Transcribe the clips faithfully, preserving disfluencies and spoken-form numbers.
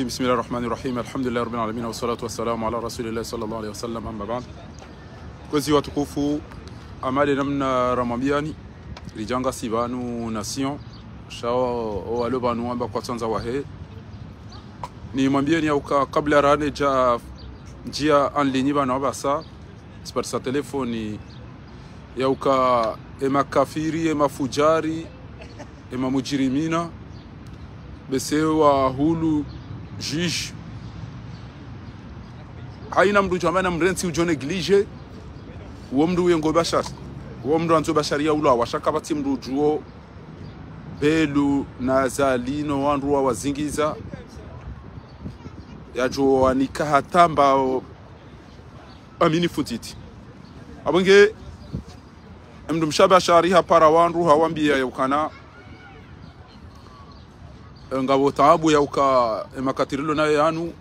بسم الله الرحمن الرحيم. الحمد لله رب العالمين، والصلاة والسلام على رسول الله صلى الله عليه وسلم. أما بعد. Kwezi watukufu, hama de namna ramwambiyani, ridjanga si pvanu nation, sha wo, wo walo pvanu wamba kwatsandza wahe. Nimwambiyeni yauka kabla rane dja ndjia en ligne pvanu apvasa, tsiparisa telefoni yauka emakafiri, emafudjari, emamujirimina, bese wahulu juge. Haina mndru djamana mrentsi udjo négligé, uwo mndru uye ngo bashari. Uwo mndru andzo bashari yaulawa, sha kapvatsi mndru udjuo Belu na Azali no wandru wawazingiza, yadjo wanika hata mba o, amini futiti. Apvo nge, emndru mshe bashari hapara wandru hawambiya yaukana, ngapvo taabu yauka emakatirilo naye yanu,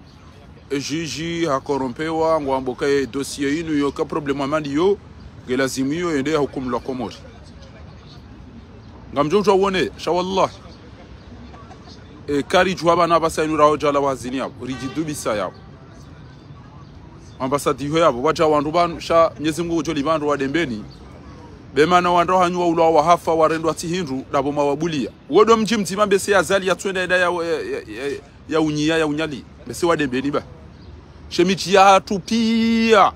ejuge hakorompewa, ngwambo ka ye dossier inu yoka problème amani yo, nge lazimu yo yende yahukumulwa Komori. Ngamdjo udjuwa wone, sha wallahi. E, karidjuwa pvanu apvasa inu raho djala wazini yapvo, ridjidubisa yapvo. Ambassade iho yapvo, wadja wandru pvanu, sha Mnyezi Mungu udjo li pvandru wa Dembeni. Be mana wandru hanyu waulawa wahafa, warendwa tsi hindru, dapvo mawabuliya. Wodo mdji mdzima bese Azali yatsuenda enda ya, ya, ya, ya, yaunyiya, yaunyali. Bese wa Dembeni ba. She midji yahatru piya.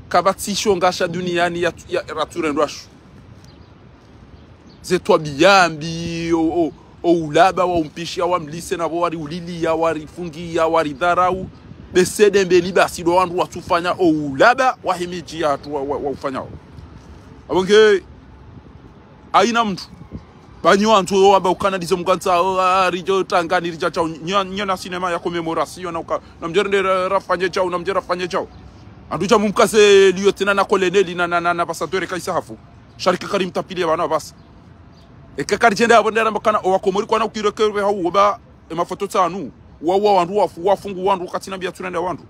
Kapvatsi shonga sha duniani ya, ya, ratsurendwa sho. Ze twabiya mbi, o, o, o ulaba wa umpishiya wa mlise na pvo wari uliliya, wari fungiya, wari dharau. Bese Dembeni basi ndo wandru watsufanya o ulaba wahe midji yahatru wa, wa, wa ufanya wo. Apvo nge, haina mndru. Ba nyi wandzo wamba ukana ndizo mkantsa, o, a, ridjo tangani, ridja tshau, nyo, nyo na cinéma ya commémoration, na uka, na mdjere nde ra, rafanye tshau, na mdjere rafanye tshau. Andru dja mumkaze lieutenant na colonel na, na, na, na ambassadeur kaisa hafu. Sha rike kari mtapile pvanu apvasa. Eka karidjenda yapvo ndera mbakana, owakomori kwana ukireke be hau, oba, emafoto tsanu. Wa, wa wandru wafu, wafungu wandru, katsina mbiya tsurenda wandru.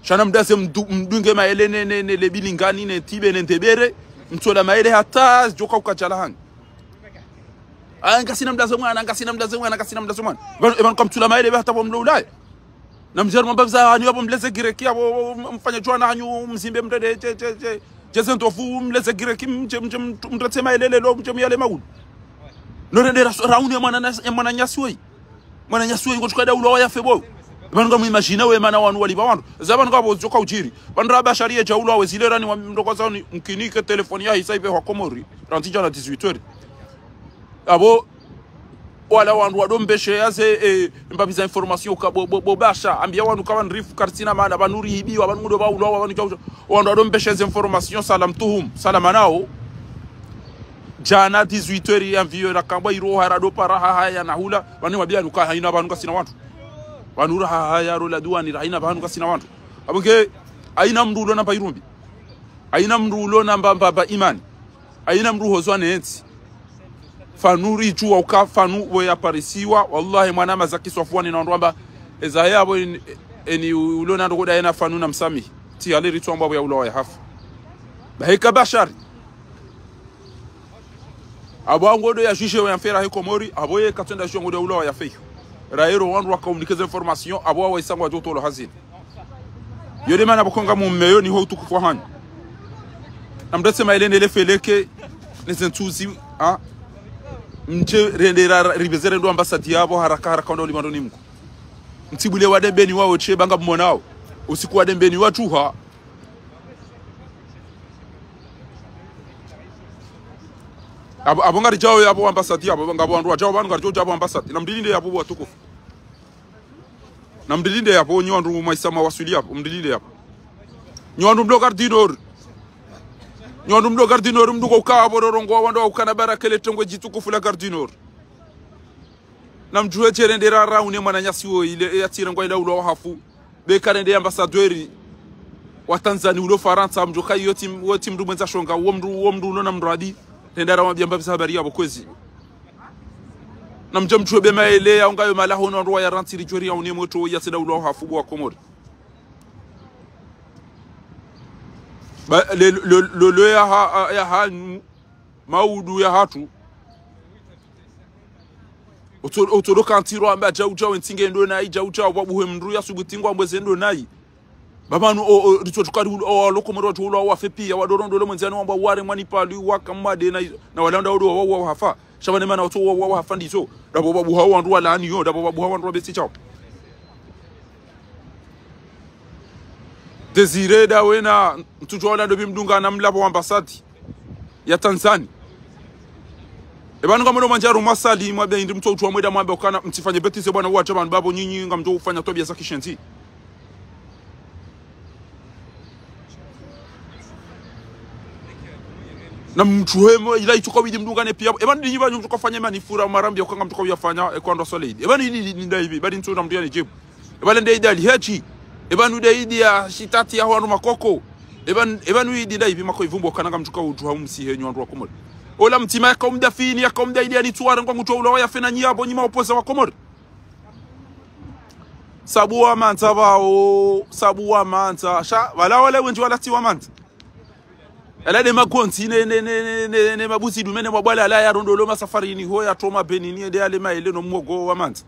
Sha na mdaze mdu-, mdunge maele ne, ne, ne lebilingani, ne tibe, ne ndebere. Mtsola maele hata, zidjoka ukadjala hanyi. Ah, ngasina mdaze mwana, ngasina mdaze mwana, ngasina mdaze mwana. Pvanu, epvanu kamtsula maele be hata pvo mlo ulaya. Na mdjere mwamba pvasa hanyu yapvo mleze gireki yapvo, mfanye djuwa na hanyu mzimbe mrende, dje, dje, dje, dje ze ndovu mleze gireki, mdje, mdje, mdje, mretse maele lelo, mdje myale maulu. No rende ra, rauni ya mwana nas-, ya mwananyasi woyi. Mwananyasi woyi ngotsuka daulawa yafe bo. Pvanu ngamu imagine we mana wanu walipva wandru. Za pvanu ngapvo djoka udjiri. Pvanu ra bashari yedja ulawe zile rani wa mndroko zaoni mkinike telefoni yahisa ipve hwa Komori. Randzi djana dix-huit heures. Apvo wala wandru wado mbeshe yaze, e, mbapvi za information ka bo, bo, bo basha. Ambiya wanu ka pvanu rifu karitsina mana, pvanu rihibiwa, pvanu mudo pvaulawa, pvanu djau djau. Wandru wado mbeshe ze information, salam tuhum, salama nao. Djana dix-huit heures ya mviyo rakambwa iro hara do para hahaya na hula. Pvanu wambiya nuka haina pvanu kasina wandru. Pvanu rahahaya rola duwani ra haina pvanu kasina wandru. Apvo nge, haina mndru ulo na mba irumbi. Haina mndru ulo na mba, mba, mba imani. Haina mndru hozwa ne entsi. Pvanu ridjuwa uka pvanu we yaparisiwa. Wallahi mwana mazaki swafuwani na wandru wamba. Eza yapvo eni, eni ulo na ndokoda yena pvanu na msamihi. Tsi hale ritsuwamba pvo yaulawa yahafu. Ba heka bashari. Apvo angodo ya juge wa yamfera he Komori, apvo ye katsenda juge angodo yaulawa yafe iyo. Raero wandru wakaumnikeze information, apvo waisangwa djotolo hazini. Yo de mana pvo konga mummeyo ni ho utukufu wa hanyu. Na mdetse maele nele feleke, neze ntsuzi, ha? Mdje rende ra, ra, ribeze rendo ambasadi yapvo, haraka, haraka, wanda ulimando ni mko. Mtsibule wa Dembeni wao, tse pvanga mmonao. Usiku wa Dembeni watsuha. Apvo, apvo ngaridjao yapvo ambasadi, apvo ngapvo wandru wadjao pvanu ngaridjo djao ambasadi. Na mdilinde yapvo watukufu. Na mdilinde yapvo, nyi wandru mwaisa mawaswili yapvo, mdilinde yapvo. Nyi wandru mlo Gare du Nord. Nyi wandru mlo Gare du Nord, mndru ko uka apvo rorongo wa wandru wa ukana barakele tengwe djitukufu la Gare du Nord. Na mdjuwe djerendera raune mwananyasi wo ile, e yatsirengwa ile ulo wahafu. Be karende ambassadeur wa Tanzania ulo Farantsa, mdjoka iyo tsi, wo tsi mndru mwendza shonga, wo mndru, wo mndru ulo na mradi. Renda rawambia mbapvi za habari yapvo kwezi. Na mdje mdjuwe be maele ya ungayo malaho no ndo wa ya rantsi ridjweri ya unemwe to ya tsenda ulo wahafu bo wa Komori. Ba, le, le, le, le ya ha, ya hanyu, maudu ya hatru. Otso-, otsoloka ntiro amba djau djau entsi nge ndo nayi, djau djau, wabuhe mndru ya subuti ngwambwe ze ndo nayi. Ba pvanu, o, o, ritso tukari ulo, o, walo Komori watsu ulo wafe piya, wadoro ndolo mwendzani wamba ware mwani palu, waka mwade na, na walanda ulo wa, wa, wafa. Sha pvane mana otso wa, wa, wafa ndiso. Dapvo wabuha wandru walaani yo, dapvo wabuha wandru wabesi shao. Désiré Dawena, mtsudjuwa wala ndo pvi mdunga na mlapvo wa ambassade ya Tanzanie. Eba nunga mwono mwandjaro mwasali, mwabe indi mtsudjuwa mwenda mwambe ukana, mtsifanye bêtise bwana uwadja pvanu bapvo nyinyi, ngamdjo ufanya twabiya za kishenzi. Na mtsuhemo, ila itsuka widi mdunga ne piya. Eba ndi nyiba nyumtsuka fanya ema nifura, marambi ya uka ngamtsuka uyafanya, e kwandwa soleil. Eba ndi, ndi, ndi, ndi, ndi, ndi, ndi, ndi, ndi, ndi, ndi, ndi, Eba le nde idi ali hechi. Eba nu nde idi ya shitati ya wandru makoko. Eba, eba nu idi nda ipvi mako ivumbo kana ngamtsuka udjuha umsihe nyi wandru wa Komori. Ola mtsima yaka umda fini, yaka umda idi ya nitsuware ngwa ngutsuwa ula waya fena nyi apvo nyi maopoza wa Komori. Sabu wa mandza pvao, sabu wa mandza. Sha, wala wale wendji wala tsi wa mandza. Ela nde magonzi ne, ne, ne, ne, ne, ne mabuzi dume ne mabwala ala ya rondolo masafarini ho ya toma benini ende ale maele no mwogo wa mandza.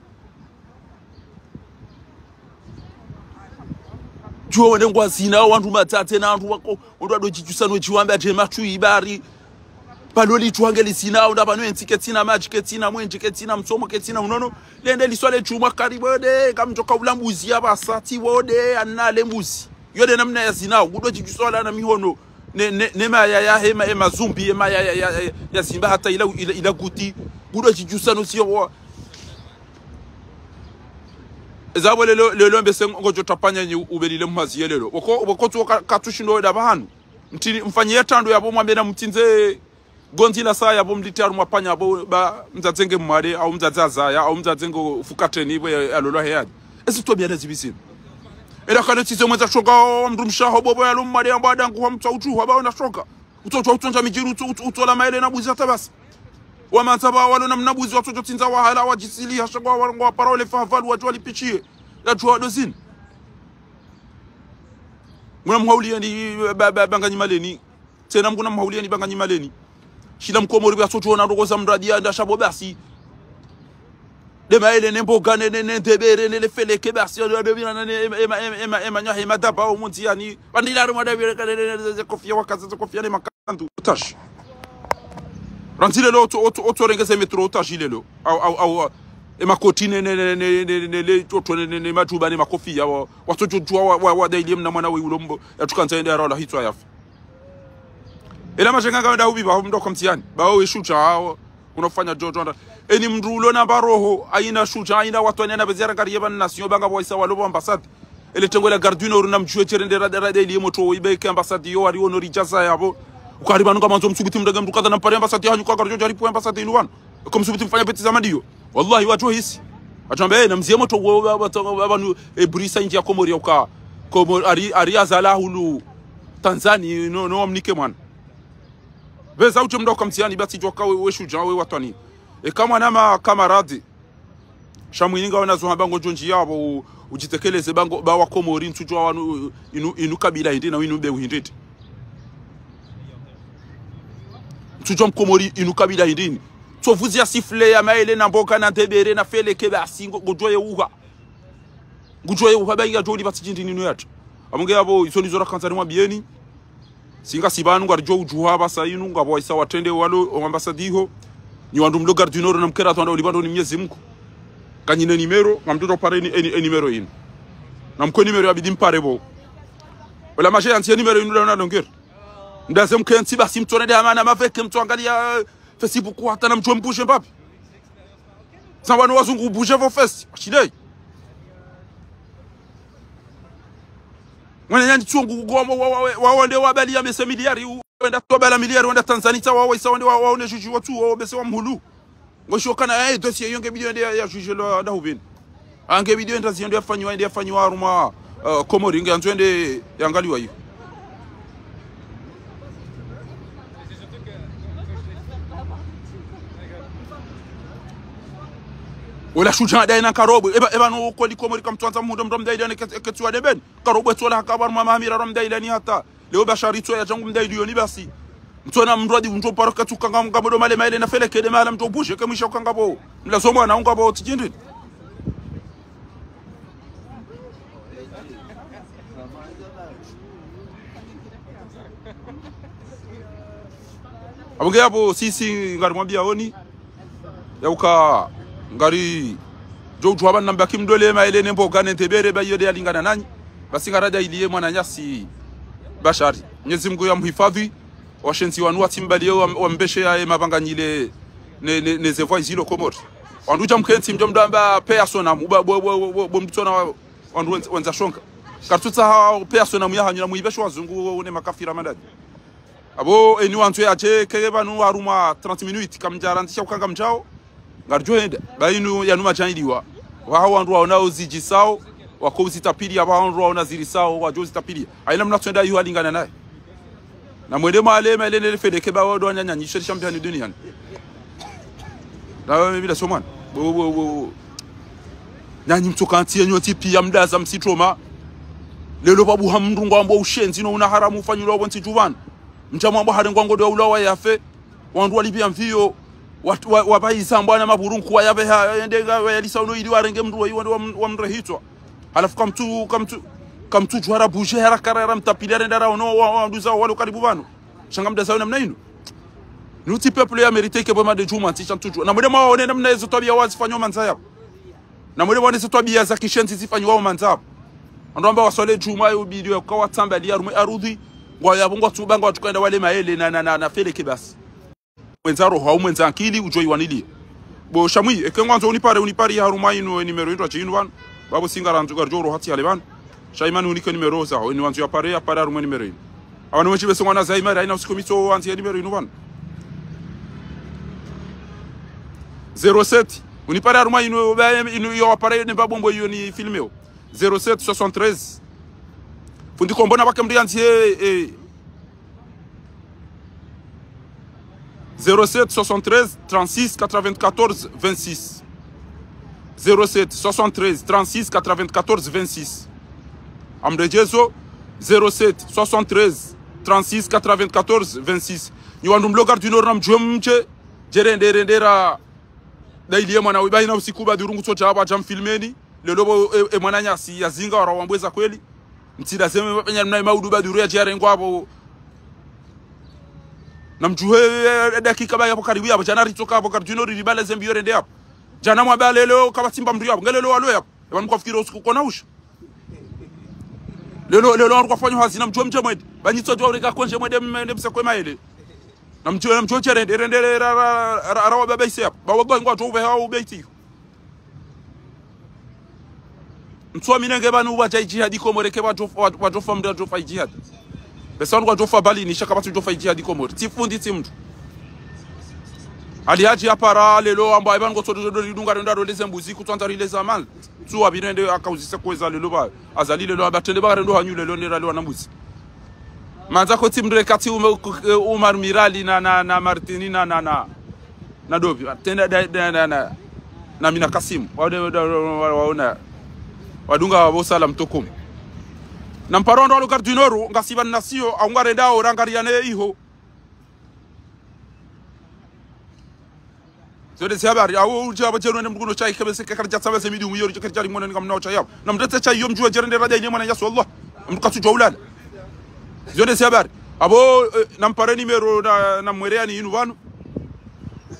Djuwa wende ngwa zina, wandru matsatse na wandru wako, wandru wado djidjusa no djiwambe adje matsu ibari. Palo litsu hange lizina, wandru pvanu entsi ketsina madji, ketsina mwendje, ketsina msomo, ketsina unono. Lende liswale tshumwa kari wode, ngamdjoka ula mbuzi ya pvasa, tsi wode, anale mbuzi. Yo nde namna ya zina, ngudo djidjusa wala na mihono. Ne, ne, ne maya ya hema, ema zumbi, ema ya, ya, ya, ya, ya zimba hata ila, ila, ila guti. Ngudo djidjusa no siyo wa. Ezapvo lelo, lelo mbese ngodjo tapanya nyi ubelile mhazi ye lelo. Woko, woko tsu ka-, katsushindo weda pvahanu. Mtini, mfanye ya tando yapvo mwambe na mtindze gonzi la saya yapvo mlite harumwa panya yapvo ba mdzadze nge mwade, au mdzadze azaya, au mdzadze nge fukateni yapvo ya, ya lolo heyadi. Ezi twabiya na zibisini. Ela kane tsize mwendza shoka, o mdrumshe waho pvo pvo yalo mwade yamba adangu wa mtsa utsu, haba ona shoka. Utsodjuwa utsondja midjini, utso-, utso-, utsola maele na mbuzi hata basi. Wa mandza pvao walo na mna mbuzi, watsodjo tsindza wahala, wadjisili, hasha ngwa, wa, ngwa para ole fahavalu, wadjuwa lipitshiye. La djuwa ndo zini. Muna mhauliya ni, ba, ba, banga nyi maleni. Tsena mkuna mhauliya ni banga nyi maleni. Shila mkomori pvia tsodjo ona ndroko za mradi ya, nda sha pvo basi. Nde maele ne mboga ne, ne, ne ndebere ne le feleke basi, ya, ya, ya, ne, ema, ema, ema, ema, ema, nyahe, ema daba, o mundzi yani. Wandila harumwa dabire kale ne, ne, ne, ze kofiya wakaza, ze kofiya ne makandu. Otashi. Randzi lelo, otso, otso, otso rengeze metro otashi lelo. Au, au, au, au. Ema koti ne, ne, le, tso, tso, ne, ne, ne, madjuba ne makofiya, wa, watsodjo djuwa, wa, wa, wa, daili mna mwana we ulombo, ya tsukandza yende ya rola hitswa yafa. Ela mashenga nga wenda ubi, ba mdo kamtsiani. Ba we shudja, hao, kuna kufanya djo, djo, nda. Eni mndru ulo na mba roho, haina shudja, haina watwani, haina beziara ngari yeba nation, banga pvo isa walo pvo ambassade. Ele tengwe la garde du Nord na mdjuwe tsere nde rada, rada ili ye motro, ibe ke ambassade yo, wari ono ridjaza yapvo. Ukari pvanu ngamwandzo msubuti mndrenge mndru kadha na mpare ambassade, hanyu kwa garde djo, jaripu ambassade inu wanu. Ko msubuti mfanya bêtise za madiyo. Wallahi, wadjuwa hisi. Wadjuwa mbe, na mziye motro, wa, wa, wa, wa, pvanu, e, brisa indji ya Komori ya uka. Komori, hari, hari azala hulu. Tanzanie, no, no, wamnike mwana. Pveza utse mdo kamtsiani, basi djuwa ka we, we shudja, we watwani. E kamwana ma camarade. Sha mwini nga wena zo hamba ngodjo ndji yapvo, u-, udjitekeleze ba ngo, ba wa Komori, ntsudjuwa wanu, inu, inu kabila hindri na inu bewu hindri. Ntsudjuwa mkomori, inu kabila hindri. Tsovuzi ya sifle, ya maele, na mboga, na ndebere, na feleke, basi ngo-, ngodjo ye uha. Ngudjo ye uha ba inga djoli pvatsi djindri ninu yatru. Amunge yapvo, iso nizo rakandzani mwa biyeni. Singa si pvanu ngaridjo udjuha pvasa inu, ngapvo waisa watrende walo, o ambassade iho. Nyi wandru mlo garde du Nord na mkera twanda ulipvando ni Mnyezi Mngu. Kanyine nimero, ngamdjo pare ni, eni, eni nimero inu. Na mkwe nimero yabidi mpare pvo. Ola mashe yantsi ye nimero inu leo na longer. Ndaze mkentsi basi mtsone de amana maveke mtsu angalia, eh, Facebook hata na mdjuwe mbuje mbapvi. Sa wanu wazungu ubuje pvo fesi. Ashile. Mwana nyanyi tsungu wa, wa, wa, wa, wa, wende wabali ya mese miliari, u-, wenda tobala miliari, wenda Tanzania, tsa wa, wa, isa wende wa, wa, one juge watsu, wa, wa, bese wa mhulu. Ngosho kana, eh, dossier yo nge bidi yende ya, ya juge lo, nda hubini. Ange bidi yende ziyende yafanywa, yende yafanywa harumwa, eh, Komori, nge yandzo yende yangaliwa iyo. Wala shudja dayi na Karobwe. Eba, eba no koli Komori kamtwandza mhundra mndru mdayi dayi ne ke-, ketsi wa debeni. Karobwe tsola haka bar mama hamira ro mdayi dayi ni hata. Leo Bashari tso ya jangu mdayi diyoni basi. Mtsona mndru adi undjo paro katsu kanga mgambo do male maele na feleke de mala mndru buje ke mwisha kanga bo. Mlazo mwana unga bo tijindri. Abonge abo sisi ngari mwambia oni. Yauka ngari djo udjuwa ba namba kimdole maele ne mboga ne ntebere ba iyo de yalingana nanyi. Basi ngaradja iliye mwananyasi Bashari. Mwenyezi Mungu ya mhifadhi. Washenzi wanu watsimbaliye wa, wambeshe ya ye mabanganyile ne, ne, ne zevwa izilo Komori. Wandru dja mkentsi mdjo mdamba peya sona, muba, bo, bo, bo, bo, bo mdru tsona wa, wandru wendza, wendza shonga. Kartsutsaha peya sona muya hanyu na muibeshe wazungu, une makafira madadi. Abo, eni wandzo yadje, keke pvanu harumwa trente minutes, kamdjarandzisha ukanga mdjao. Ngaridjo henda, ba inu yanu madjanidiwa. Waha wandru waona uzidjisao, wako uzitapiliya, waha wandru waona zirisao, wadjo uzitapiliya. Haina mna tswenda yuha lingana naye. Na mwende mwale, maele nele fedeke ba wado wanyanyanyi, sheri shambi hani duniani. Na wewe bila somwana. Bo, bo, bo, bo. Nyanyi mtsoka ntsi yenyu ntsi piya mdaza msitroma. Lelo babu ha mndru ngwambo ushenzi no una haramu ufanyilwa bo ntsi djuvana. Mdja mwambo harengwa ngodo ya ulawa yafe. Wandru walipviya mviyo, wa, wa, wapvaisa mbwana maburunku, wayapveha, yende nga, wayalisa uno ili warenge mndru wa, wa, wa, wamrehitswa. Halafu kamtsu, kamtsu, kamtsu djuwa rabuje, hara kara, hara mtapili, harenda raono, wa, wa, nduza, walo karibu pvanu. Sha ngamdazao namna inu. Nutsi peuple ya mérité ke bwe made djuma, ntsi sha mtsu djuwa. Na mwende mwaone namna ezo twabiya wazifanyao mandza yapvo. Na mwende mwaone ze twabiya za kishenzi zifanyiwao mandza yapvo. Wandru wamba waswali djuma yo bidiyo yakawa tsamba liya harumwa arudhi. Ngwayapvo ngwatsuba ngwatsuka enda wale maele na, na, na, na feleke basi. Mwendza roho, hau mwendza ankili, udjo iwaniliya. Bo Shamwi, eke ngwandzo unipare, unipare harumwa inu, e numéro indru adje inu pvanu. Babo singa randzu ngaridjo rohatsi hale pvanu. Sha imani unike numéro zaho, eni wandzo yapare, yapare harumwa e numéro inu. Apvanu wetsi bese ngwana za imari, haina usiku mitso wandziye numéro inu pvanu. Zéro sept. Unipare harumwa inu, ba, inu, iyo wapare, ne ba bombo iyo nifilmeo. Zéro sept soixante-treize. Fundi Kombo na bake mri yandziye, eh. Zéro sept soixante-treize trente-six quatre-vingt-quatorze vingt-six. Zéro sept soixante-treize trente-six quatre-vingt-quatorze vingt-six. Amredjezo, zéro sept soixante-treize trente-six quatre-vingt-quatorze vingt-six. Nyi wandru mlo Gare du Nord namdjuwe mdje, djerende, rendera. Dailiye mwana wiba ina usiku ba dhurungu tso djaba djamfilmeni. Lelo bo, e, e mwananyasi ya zinga wara wambweza kweli. Mtsida zeme mapenya mna maudu ba dhuru ya djarengwa apvo. Namdjuwe, e, e, dakika ba yapvo karibu yapvo. Djana ritsoka apvo Gare du Nord ribala zembi yorende yapvo. Djana mwaba lelo kapvatsi mba mndru yapvo. Nge lelo walo yapvo. Eba mkwafikiri usiku kona usha. Lelo, lelo wandru kwafanyo hazi namdjuwe mdje mwende. Ba nyi tso djuwa ureka kondje mwende m-, ne msekwe maele. Namdjuwe, namdjuwe djerende, rendere ra, ra, ra, ra, ra wababa ise yapvo. Ba wallahi ngwadjo uve hawa ubeiti. Mtsuwa minenge pvanu wadja idjihadi Komori ke wadjo, wa, wadjofa mndru adjofa idjihadi. Besa wanu wadjofa bali ni shaka pvatsu djofa idjihadi Komori. Tsi fundi tsi mndru. Ali hadji yapara lelo amba eba ngo tsodo djodo lidunga rendo adoleze mbuzi kutswandza rileza mali. Tsuwa binende akauzisa kweza lelo ba. Azali lelo amba tende ba rendo hanyu lelo nera lelo na mbuzi. Mandza kotsi mndru ekatsi Uma-, ku-, eh, Umar Mirali na, na, na Martini na, na, na, na Dobi. Tenda da, da, na, na, na Mina Kasimu. Wade, wade, wade, wade, waona. Wadunga wabo sala mtukumu. Na mparo ndo alo Gare du Nord, ngasi pvanu nasiyo, aunga renda orangariane iho. Zo nde ze habari, awo udja apvo djero ne mndru kuno chai kebese kekari djatsa bese midi umuyori kekari djari mwana ninga mnao chai apvo. Namdretse chai yo mdjuwe djere nde radja ine mwana nyaso Allah. Mndru katsu djuwa ulala. Zo nde ze habari. Apvo, eh, nampare numéro na, namwere yani inu pvanu.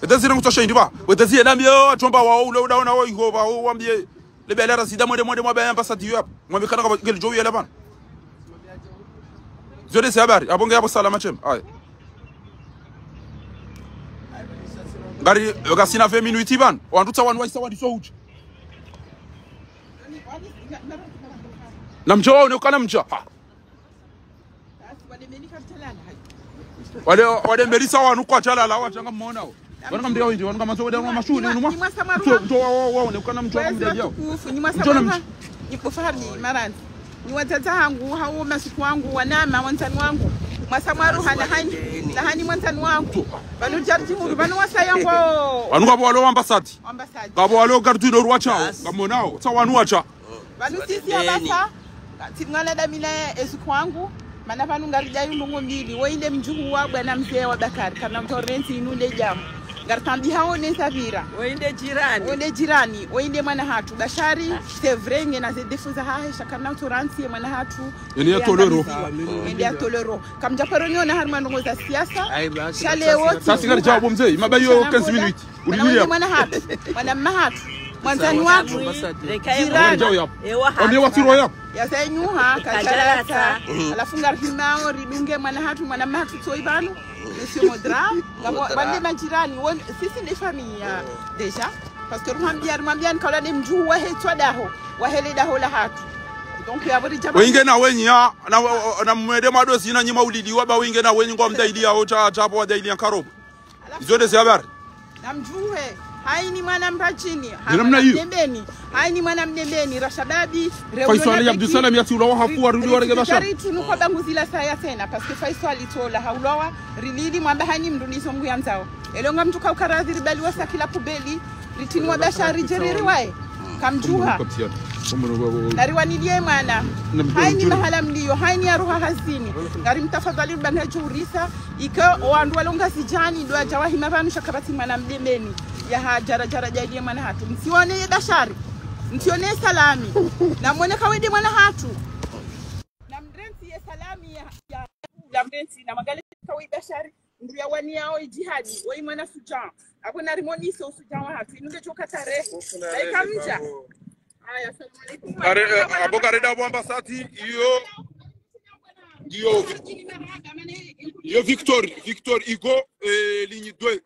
Ete zire ngutso sha indi ba. Wete zire nambiye, oh, adjomba wao, ule udaona wao, iho ba, oh, wambiye. Lebe ala razida mwende, mwende, mwaba ya ambassade yo apvo. Mwambe kana kaba ngeli djo yela pvanu. Zo nde ze habari, apvo nge apvo salama shemu. Aye. Ngari, ngasina vingt minutes pvanu. Wandru tsa wanu waisa wadiso udja. Namdja wao ne ukana mdja. Ha. Wale, wale mbelisa wanu kwadjalala, wadja ngamwonao. Wanu ngamdja wao indi, wanu ngamandzo wende wa mashuni, unu mwa. Mdjo, mdjo wao, wao, wao, ne ukana mdja wao, mdja wao. Mdjo na mdja. Nyi bo fahari marandzi. Nyi wadzadze hangu, hau masiku wangu, wanama, wandzani wangu. Mwasa mwaruha na hani, na hani mwandzani wangu. Pvanu djari djihuru, pvanu wasaya ngo. Wanu ngapvo walo ambassade. Ambassade. Ngapvo walo Gare du Nord wadjao, ngamwonao. Tsa wanu wadja. Pvanu sisi ya basa, tsi mwana damila ezuku wangu. Mana pvanu ngaridjayo ndrongoo mbili, woyi nde mdjuhu wa bwana mze wa Bakari, kana mtorenti inu nde djamu. Ngaritambihao ne sapvira. Woyi nde jirani. Woyi nde jirani, woyi nde mwana hatru. Bashari, c'est vrai, ngena ze défaut zahahe, sha kana mtorenti ye mwana hatru. Yende ya tolero. Yende ya tolero. Kamdja paro niona harimwa ndrongoo za siasa. Ayi, basi, sha leo, sasi ngaridjayo bo mze, imabayo quinze minutes. Mwana wenyi mwana hatru, mwana mma hatru, mwandzani watru, jirani. Wambie watiro yapo. Yazenyuha, kadjalata. Halafu ngarihimao ridunge mwana hatru, mwana mma hatru tsoyi pvanu. Monsieur Modra, ngapvo, wale majirani, won-, sisi nde famille déjà. Parce que rumwambia, rumwambia nkaula nde mdjuhu wahe tswa daho, wahe le daho la hatru. Donc, yapvo ridja. Wenge na wenyi ya, na, na mwende madozi na nyima ulili waba wenge na wenyi ngwamdaili ya ocha, cha pvo wadaili ya nkarobo. Izo nde ze habari. Namdjuhe, hayini mwana Mbadjini, hayini mwana Mdembeni, hayini mwana Mdembeni, rashababi, Faisal Abdussalam yatsi ulawa hafu warudi warenge Bashar. Ritunu kwa bangu zila saya tsena, parce que Faisal itsola haulawa, rilili mwamba hayini mdru nizo mngu yandzao. Elo ngamdjuka ukaradhi ribali wasakila pubeli, ritini wa Bashar ridjeriri waye. Kamdjuha. Nariwanilie mwana. Hayini mahala mliyo, hayini yaruha hazini. Ngarimtafadhali rubana djurisa. Ike owandru walo Ngazidjani ndo wadja wahima pvanu sha kapvatsi mwana Mdembeni. Yaha djara djara djailie mwana hatru. Mtsione ye Bashari. Mtsione ye Salami. Namwone kawe nde mwana hatru. Namrentsi ye Salami ya, ya, namrentsi. Namwangalie kawe Bashari. Mdru yawaniyao idjihadi. Woyi mwana sudjan. Apvo narimonise usudjan wahatru. Inu nde djoka tarehi. Hayi kamdja. Aya, assalamu alaikum. Kare, eh, apvo karenda apvo ambassade, iyo, iyo, iyo Victor, Victor Hugo, eh, ligne deux.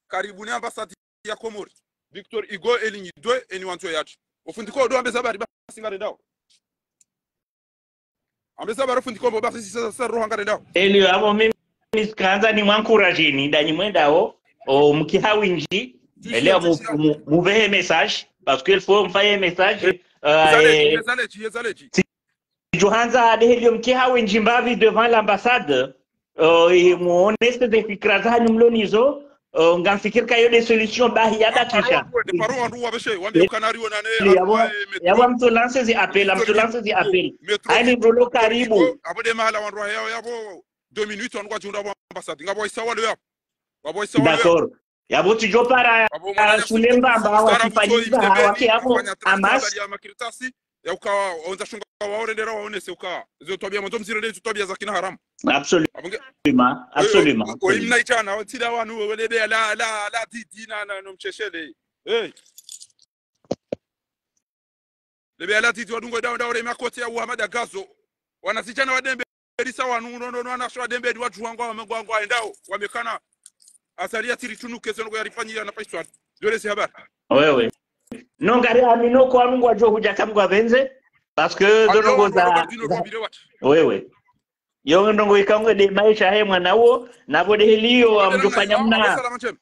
Karibu ne ambassade ya Komori. Victor Hugo, eh, ligne deux, eni wandzo yatru. Ofundi ko ndo ambe ze habari basi ngarendao. Ambe ze habari ofundi ko mbo basi sasa, sasa roha ngarendao. Eliyo, apvo mimi tsikandza nimwankurajeni, ndanyi mwendao, o, mkiha windji, ele mu, mu, mupvehe message, parce que il faut mfaye message, euh, Zaleji, eh, Zaleji, Zaleji. Tsidjuhandza nde heliyo mkiha windji mbapvi devant l'ambassade, euh, et muonese ze fikira zahanyu mlo nizo, euh, ngamfikiri ka iyo nde solution bahi yabakisha. Paro wandru wapveshe, wambe ukanari wonane, yabo, yabo mtsu lancer zi appel, mtsu lancer zi appel. Hayini mdru lo karibu. Apvo nde mahala wandru wa yao, yabo, deux minutes, wandru wadjihundra apvo ambassade. Ngapvo waisa walo yapvo. Ngapvo waisa walo yapvo. D'accord. Yapvo tsidjo para, apvo mwana sule mbamba, wakifanyiza, wake yapvo, amas. Ya makiritasi, ya ukawa, ondza shunga waorendera waonese ukawa. Izo twabia mwandzo mzirende, izo twabia za kina haramu. Absolument. Apvo nge-, absolument, eh, eh, absolument. Oyi mna itsana, otsila wanu, we lebe la, la, la didi na, na, no msheshele. Hey. Lebe ala titi wadungo dawo dawo le makoti ya Hamada Gazo. Wanazidjana wa Dembe, risa wanu, no, no, no, wanasho wa Dembe, ni wadjuwa ngwa, ngwa, ngwa, endao, wamekana. Azali ya tiri tunu keze no ya rifanyi ya na paiswa. Dole si habari. Wewe. No ngari amino kwa nungu wadjo hudja kamgwa benze. Parce que zo ndrongoo za, za, wewe. Yo ndrongoo ikao nge nde maesha he mwana uwo, na pvo nde heliyo, amdjofanya mna. Salama njema.